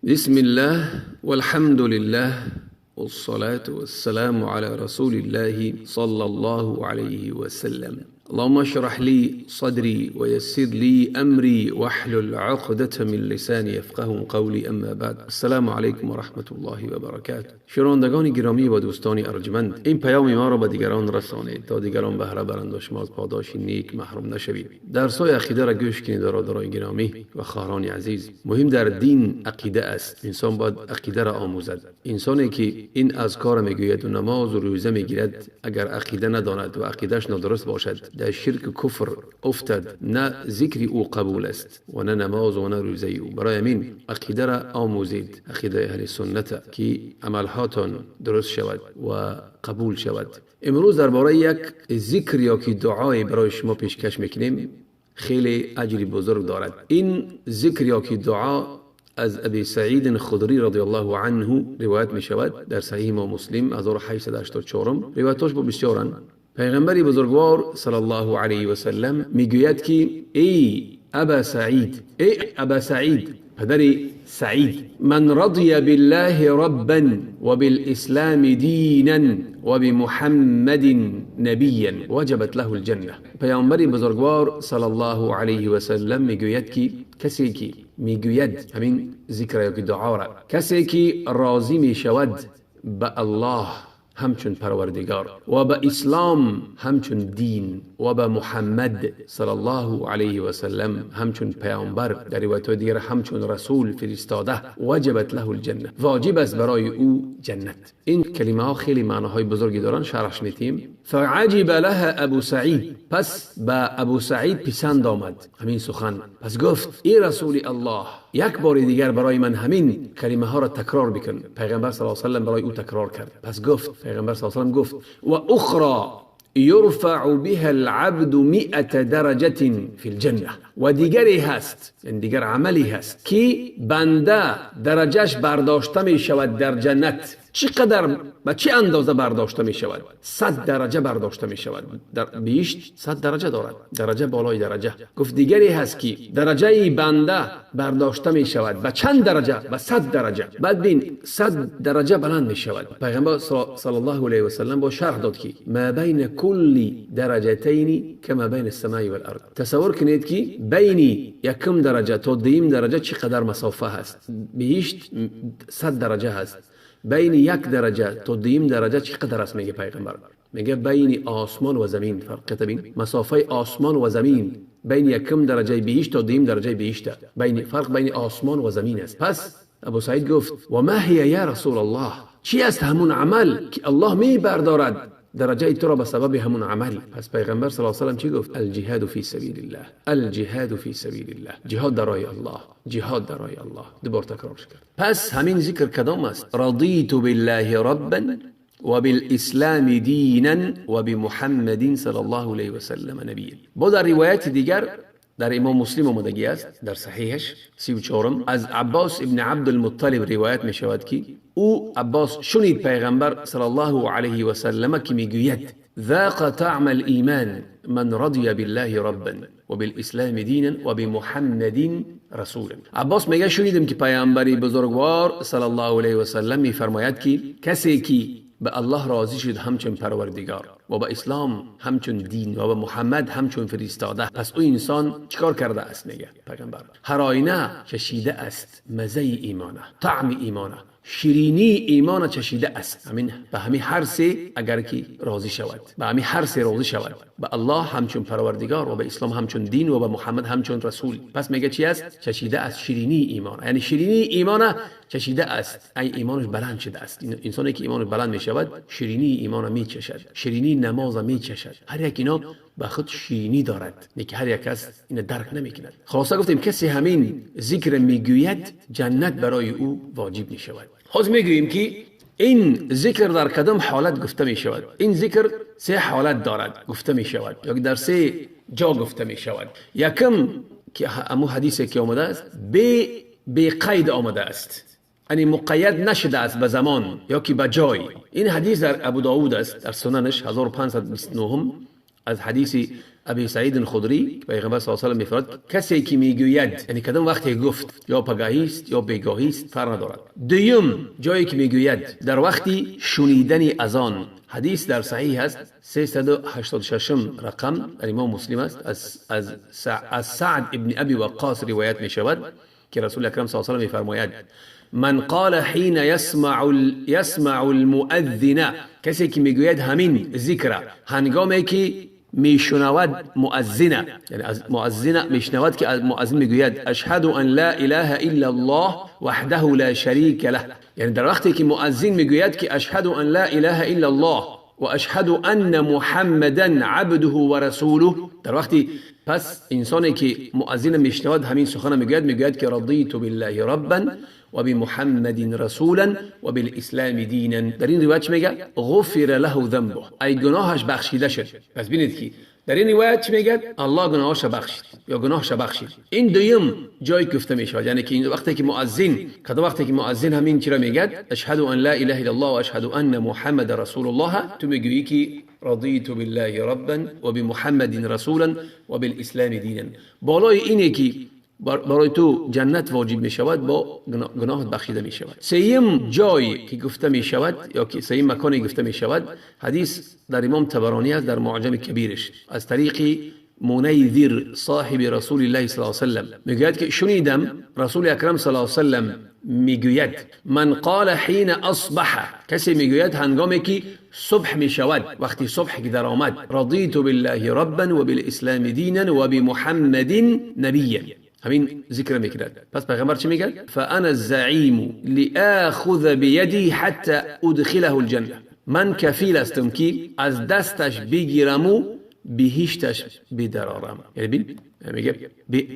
بسم الله والحمد لله والصلاة والسلام على رسول الله صلى الله عليه وسلم. اللهم اشرح لي صدري ويسر لي أمري واحلل عقدة من لساني يفقه قولي. اما بعد، السلام علیکم و رحمت الله و برکاته. شنوندگان گرامی و دوستان ارجمند، این پیام ما را به دیگران رسانید تا دیگران بهره برند و شما از پاداش نیک محروم نشوید. درس‌های عقیده را گوش کنید برادران گرامی و خواهران عزیز. مهم در دین عقیده است. انسان باید عقیده را آموزد. انسانی که این اذکار میگوید و نماز و روزه میگیرد، اگر عقیده نداند و عقیده‌اش نادرست باشد، در شرک و کفر افتد، نه ذکر او قبول است و نه نماز و نه روزه او. برای همین عقیده را آموزید، عقیده اهل سنت، که عملهاتان درست شود و قبول شود. امروز درباره یک ذکر یا که دعای برای شما پیشکش میکنیم، خیلی اجر بزرگ دارد. این ذکر یا که دعا از ابی سعید خدری رضی الله عنه روایت می شود در صحیح مسلم 1884. روایتاش با بسیارند. پیغمبر بزرگوار صلی الله علیه و سلم میگوید که ای ابا سعید، ای ابا سعید، پدر سعید، من رضی بالله ربا وبالاسلام دینا وبمحمد نبیا وجبت له الجنه. پیامبر بزرگوار صلی الله علیه و سلم میگوید که کسی که میگوید همین ذکر یا که دعا را، کسی که راضی میشود به الله همچون پروردگار و به اسلام همچون دین و به محمد صلی الله علیه و سلم همچون پیامبر، در روایت دیگر همچون رسول فرستاده، وجبت له الجنه، واجب است برای او جنت. این کلمه ها خیلی معناهای بزرگی دارن، شرحش میتیم. فعجب لها ابو سعید، پس به ابو سعید پسند آمد همین سخن. پس گفت ای رسول الله، یک بار دیگر برای من همین کلمه ها را تکرار بکن. پیغمبر صلی الله علیه و سلم برای او تکرار کرد. پس گفت پیغمبر صلی الله علیه و سلم گفت و اخرى يرفع بها العبد 100 درجة في الجنة. و دیگری هست، یعنی دیگر عملی هست که بنده درجهش برداشته می شود در جنت. چقدر به چه اندازه برداشته می شود؟ 100 درجه برداشته می شود. در بهشت 100 درجه دارد، درجه بالای درجه. گفت دیگری هست که درجه بنده برداشته می شود به چند درجه؟ به 100 درجه. بعد بین 100 درجه بلند می شود. پیغمبر صلی الله علیه و سلم با شرح داد که ما بین کل درجتین کما بین السماء والارض. تصور کنید که بین یکم درجه تا دویم درجه چقدر مسافه هست. بهشت 100 درجه هست. بین یک درجه تا دویم درجه چقدر است؟ میگه پیغمبر، میگه بین آسمان و زمین فرق بین مسافه آسمان و زمین، بین یکم درجه بهشت تا دویم درجه بهشت، بین فرق بین آسمان و زمین است. پس ابو سعید گفت و ما هی یا رسول الله، چی است همون عمل که الله می بردارد درجه تو را به سبب همون عمل؟ پس پیغمبر صلی الله علیه و سلم چی گفت؟ الجهاد فی سبیل الله، الجهاد فی سبیل الله، جهاد در راه الله، جهاد در راه الله. دوبار تکرارش کرد. پس همین ذکر کدام است؟ رضیت بالله ربا وبالاسلام دینا وبمحمد صلی الله علیه و سلم نبیا. با در روایت دیگر در امام مسلم آمدگی است در صحیحش 34 از عباس ابن عبدالمطلب روایت می شود که او عباس شنید پیغمبر صلی الله علیه و سلم که میگوید ذاق طعم الایمان من رضی بالله ربا وبالاسلام دینا وبمحمد رسولا. عباس میگه شنیدم که پیامبر بزرگوار صلی الله علیه و سلم میفرماید که کسی که به الله راضی شد همچون پروردگار و به اسلام همچون دین و به محمد همچون فرستاده، پس او انسان چیکار کرده است؟ میگه پیغمبر هر آینه چشیده است مزه ایمانه، طعم ایمانه، شیرینی ایمان چشیده است. همین به همین هر سه اگر که راضی شود، به همین هر سه راضی شود، به الله همچون پروردگار و به اسلام همچون دین و به محمد همچون رسول، پس میگه چی است؟ چشیده است شیرینی ایمان، یعنی شیرینی ایمان چشیده است، ای ایمانش بلند شده است. انسانی که ایمانش بلند می شود شیرینی ایمان می چشد، شیرینی نماز می چشد. هر یک اینا به خود شیرینی دارد، نه که هر یک کس اینو درک نمی کند. خلاصه گفتیم کسی همین ذکر میگوید جنت برای او واجب می شود. خود میگوییم که این ذکر در کدام حالت گفته می شود؟ این ذکر سه حالت دارد گفته می شود، یا در سه جا گفته می شود. یکم که امو حدیثی که آمده است بی قید آمده است، یعنی مقید نشده است به زمان یا که به جای. این حدیث در ابو داود است در سننش 1529 از حدیث ابی سعید الخدری پیغمبر صلی الله علیه و سلم می‌فرماید کسی که میگوید، یعنی کدام وقتی گفت، یا پگاهی است یا بیگاهی است فرق ندارد. دوم جایی که میگوید در وقتی شنیدن اذان، حدیث در صحیح است 386 رقم در امام مسلم است، از سعد ابن ابی وقاص روایت می شود که رسول اکرم صلی الله علیه و سلم می‌فرماید من قال حين يسمع المؤذن، کسی که میگوید همین ذکر هنگامی که میشنود مؤذن، یعنی از مؤذن میشنود که مؤذن میگوید اشهد ان لا اله الا الله وحده لا شریک له، یعنی در وقتی که مؤذن میگوید که اشهد ان لا اله الا الله و اشهد ان محمدا عبده و رسوله، در وقتی پس انسانی که مؤذن میشنود همین سخن میگوید، میگوید که رضیت بالله ربا و بمحمد رسولا و بالاسلام دینا. در این روایت چی میگه؟ غفر له ذنبه، ای گناهش بخشیده شد. پس ببینید که در این روایت چی میگه؟ الله گناهش بخشید یا گناهش بخشید. این دویم جایی که گفته میشود، یعنی که این وقتی که مؤذن، کدام وقتی که مؤذن همین چرا میگه اشهد ان لا اله الا الله و اشهد ان محمد رسول الله، تو میگویی که رضیت بالله ربا و بمحمد رسولا و بالاسلام دینا. بالای اینه که برای تو جنت واجب می شود، با گناهت بخشیده می شود. سیم جایی که گفته می شود یا که سیم مکانی گفته می شود، حدیث در امام طبرانی است در معجم کبیرش از طریق منیذر صاحب رسول الله صلی الله علیه و سلم میگوید که شنیدم رسول اکرم صلی الله علیه و سلم میگوید من قال حین اصبح، کسی میگوید هنگامی که صبح می شود، وقتی صبح که در آمد، رضیت بالله ربا و بالاسلام دینا و بمحمد نبیا، همین ذکر میکرد. پس پیغمبر چی میگه؟ فانا الزعیم لآخذ بیدی حتی ادخله الجنه، من کفیل هستم که از دستش بگیرم و بهشتش بدرارم. یعنی ببین میگه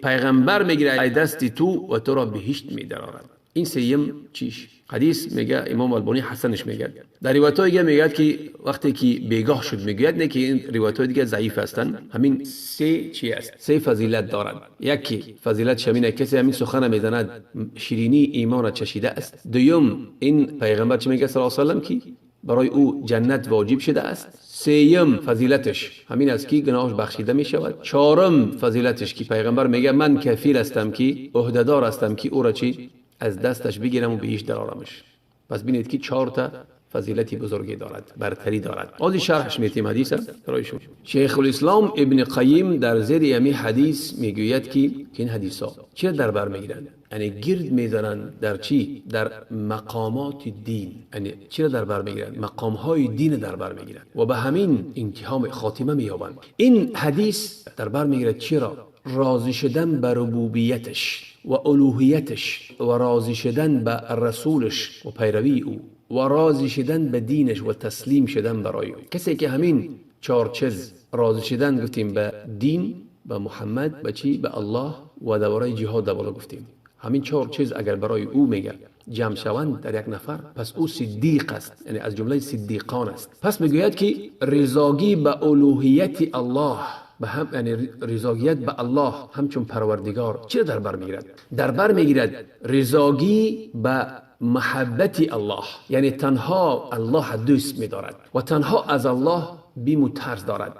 پیغمبر میگیره از دست تو و تو را بهشت میدرارد. این سیم چیش حدیث میگه امام البانی حسنش میگه. در روایت‌های دیگه میگه که وقتی که بیگاه شد میگوید، نه که این روایت‌های دیگه ضعیف هستند. همین سه چی است؟ سه فضیلت دارد. یکی فضیلت شمینه کسی همین سخن میزند شیرینی ایمان را چشیده است. دوم این پیغمبر چی میگه صلی الله علیه و سلم که برای او جنت واجب شده است. سیم فضیلتش همین است که گناهش بخشیده می شود. چهارم فضیلتش که پیغمبر میگه من کفیل هستم که عهده‌دار هستم که او را چی از دستش بگیرم و بهش درآرمش. پس ببینید که چهار تا فضیلتی بزرگی دارد، برتری دارد. از شرحش میتیم حدیث برای شما. شیخ الاسلام ابن قیم در زیر امی حدیث میگوید که این حدیث ها چه در بر میگیرند؟ یعنی گرد میزنند در چی؟ در مقامات دین. یعنی چرا در بر میگیرند؟ مقام های دین در بر میگیرند و به همین انتها خاتمه مییابند. این حدیث در بر میگیرد چرا؟ راضی شدن به ربوبیتش و الوهیتش و راضی شدن به رسولش و پیروی او و راضی شدن به دینش و تسلیم شدن برای او. کسی که همین چهار چیز راضی شدن گفتیم به دین، به محمد، به چی؟ به الله و درباره جهاد بالا گفتیم. همین چهار چیز اگر برای او میگه جمع شوند در یک نفر، پس او صدیق است، یعنی از جمله صدیقان است. پس میگوید که رضاگی به الوهیت الله، به هم یعنی رضاگیت به الله همچون پروردگار چرا در بر میگیرد؟ در بر میگیرد رضاگی به محبت الله، یعنی تنها الله دوست میدارد و تنها از الله بیم و ترس دارد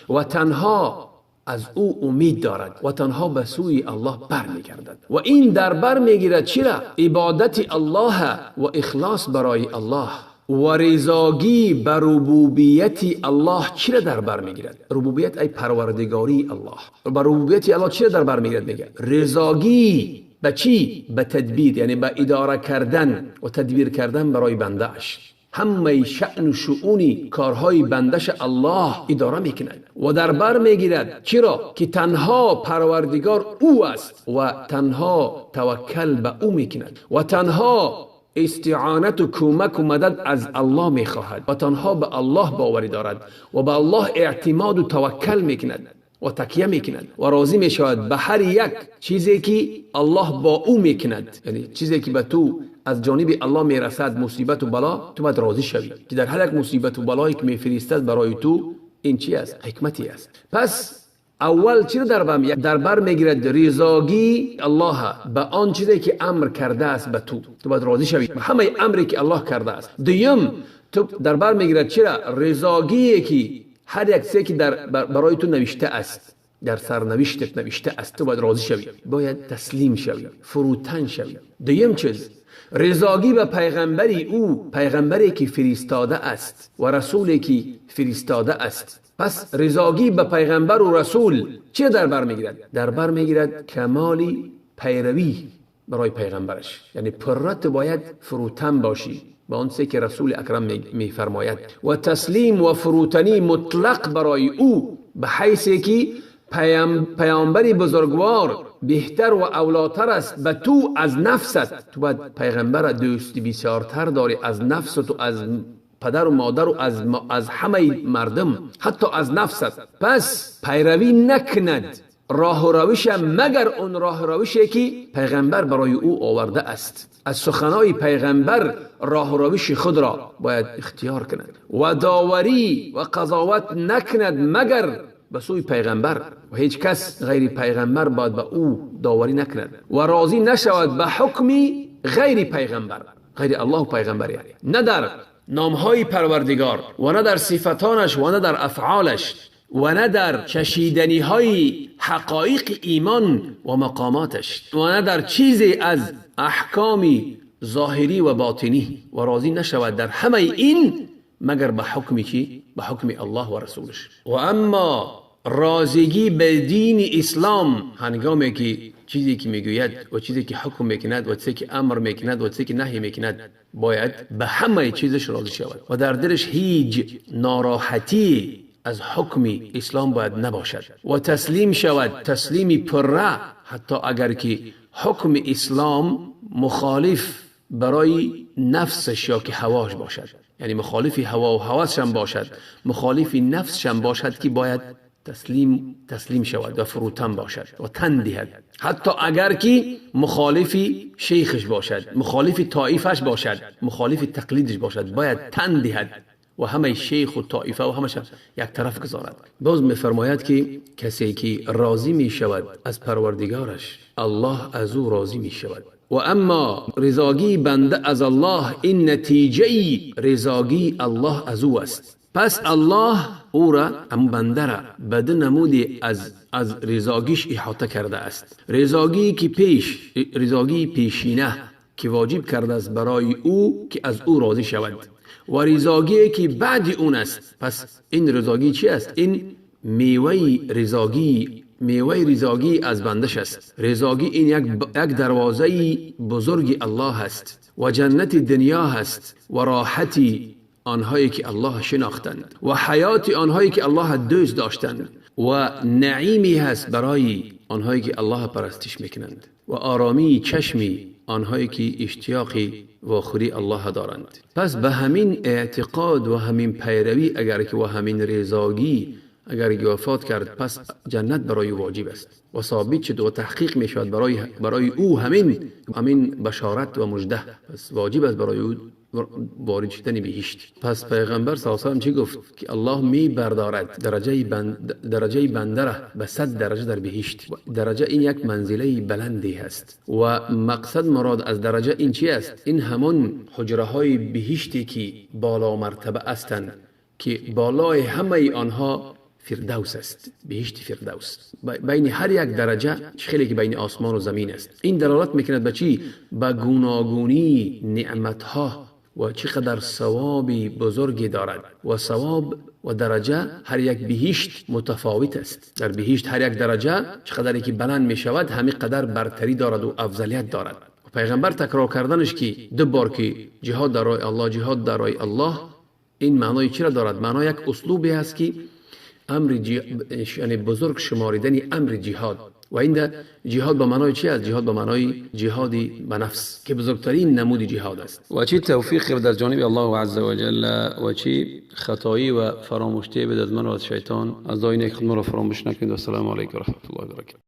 و تنها از او امید دارد و تنها به سوی الله بر میگردد. و این در بر میگیرد چرا؟ عبادت الله و اخلاص برای الله و رضاگی به ربوبیت الله. چرا در بر میگیرد؟ ربوبیت ای پروردگاری الله. به ربوبیت الله چرا در بر میگیرد؟ میگه رضاگی به چی؟ به تدبیر، یعنی به اداره کردن و تدبیر کردن برای بندهش. همه شأن و شؤون کارهای بندش الله اداره میکند و در بر میگیرد. چرا؟ که تنها پروردگار او است و تنها توکل به او میکند و تنها استعانت و کمک و مدد از الله میخواهد و تنها به الله باوری دارد و به الله اعتماد و توکل میکند و تکیه میکند و راضی میشود به هر یک چیزی که الله با او میکند. یعنی چیزی که به تو از جانب الله میرسد، مصیبت و بلا، تو باید راضی شوی که در هر یک مصیبت و بلایی که میفرستد برای تو این چی است؟ حکمتی است. پس اول چی رو در بر میگیرد؟ رضاگی الله به آن چیزی که امر کرده است به تو، تو باید راضی شوی به همه امری که الله کرده است. دویم تو در بر میگیرد چرا؟ رضاگی که هر یک چیزی که در برای تو نوشته است، در سرنوشتت نوشته است، تو باید راضی شوی، باید تسلیم شوی، فروتن شوی. دویم چیز، رضاگی به پیغمبری او، پیغمبری که فرستاده است و رسولی که فرستاده است. پس رضاگی به پیغمبر و رسول چه در بر میگیرد؟ در بر میگیرد کمالی پیروی برای پیغمبرش، یعنی پرت باید فروتن باشی با آن چیزی که رسول اکرم میفرماید و تسلیم و فروتنی مطلق برای او، به حیث که پیامبری بزرگوار بهتر و اولاتر است به تو از نفست. تو باید پیغمبر دوستی بسیارتر داری از نفست و از پدر و مادر و از همه مردم، حتی از نفست. پس پیروی نکند راه و روش مگر اون راه روشی که پیغمبر برای او آورده است. از سخنای پیغمبر راه و روش خود را باید اختیار کند و داوری و قضاوت نکند مگر به سوی پیغمبر، و هیچ کس غیر پیغمبر باید به او داوری نکند و راضی نشود به حکمی غیر پیغمبر، غیر الله و پیغمبر، یعنی نه در نامهای پروردگار و نه در صفتانش و نه در افعالش و نه در چشیدنی های حقایق ایمان و مقاماتش و نه در چیزی از احکام ظاهری و باطنی، و راضی نشود در همه این مگر به حکمی چی؟ به حکم الله و رسولش. و اما رازگی به دین اسلام هنگامی که چیزی که میگوید و چیزی که حکم میکند و چیزی که امر میکند و چیزی که نهی میکند، باید به همه چیزش راضی شود و در دلش هیچ ناراحتی از حکم اسلام باید نباشد و تسلیم شود، تسلیم پره، حتی اگر که حکم اسلام مخالف برای نفسش یا که هواش باشد، یعنی مخالف هوا و هواسش هم باشد، مخالف نفسش هم باشد، که باید تسلیم شود و فروتن باشد و تن دهد، حتی اگر که مخالف شیخش باشد، مخالف طائفش باشد، مخالف تقلیدش باشد، باید تن دهد و همه شیخ و طائفه و همش یک طرف گذارد. باز میفرماید که کسی که راضی می شود از پروردگارش، الله از او راضی می شود. و اما رضاگی بنده از الله، این نتیجه رضاگی الله از او است. پس الله او را، ام بنده را به دو نمودی از رضاگیش احاطه کرده است. رضاگی که پیش، رضاگی پیشینه که واجب کرده است برای او که از او راضی شود، و رضاگی که بعد اون است. پس این رضاگی چی است؟ این میوه رضاگی، میوه رضاگی از بندش است. رضاگی این یک دروازه بزرگ الله است و جنت دنیا هست و راحتی آنهایی که الله شناختند و حیات آنهایی که الله دوست داشتند و نعیمی هست برای آنهایی که الله پرستش میکنند و آرامی چشمی آنهایی که اشتیاقی واخوری الله دارند. پس به همین اعتقاد و همین پیروی اگر که و همین رضاگی اگر که وفات کرد، پس جنت برای واجب است و ثابت شد و تحقیق می شود برای او همین بشارت و مژده. پس واجب است برای او وارد شدن بهشت. پس پیغمبر صلی الله علیه و سلم چی گفت؟ که الله می بردارد درجه بنده را به 100 درجه در بهشت. درجه این یک منزله بلندی هست و مقصد مراد از درجه این چی است؟ این همون حجره های بهشتی که بالا مرتبه هستند که بالای همه آنها فردوس است، بهشت فردوس. بین هر یک درجه خیلی که بین آسمان و زمین است. این دلالت میکند به چی؟ به گوناگونی نعمتها و چقدر ثوابی بزرگی دارد و ثواب و درجه هر یک بهشت متفاوت است. در بهشت هر یک درجه چقدری که بلند می شود همین قدر برتری دارد و افضلیت دارد. و پیغمبر تکرار کردنش که دو بار که جهاد در راه الله، جهاد در راه الله، این معنای چی را دارد؟ معنای یک اسلوبی است که امر یعنی بزرگ شماریدن امر جهاد. و این جهاد به معنای چی است؟ جهاد به معنای جهادی به نفس که بزرگترین نمود جهاد است. و چی توفیق در جانب الله عز و جل و چی خطایی و فراموشی به از من و از شیطان، از دعای نیک خود ما را فراموش نکنید. و السلام علیکم و رحمت الله و برکاته.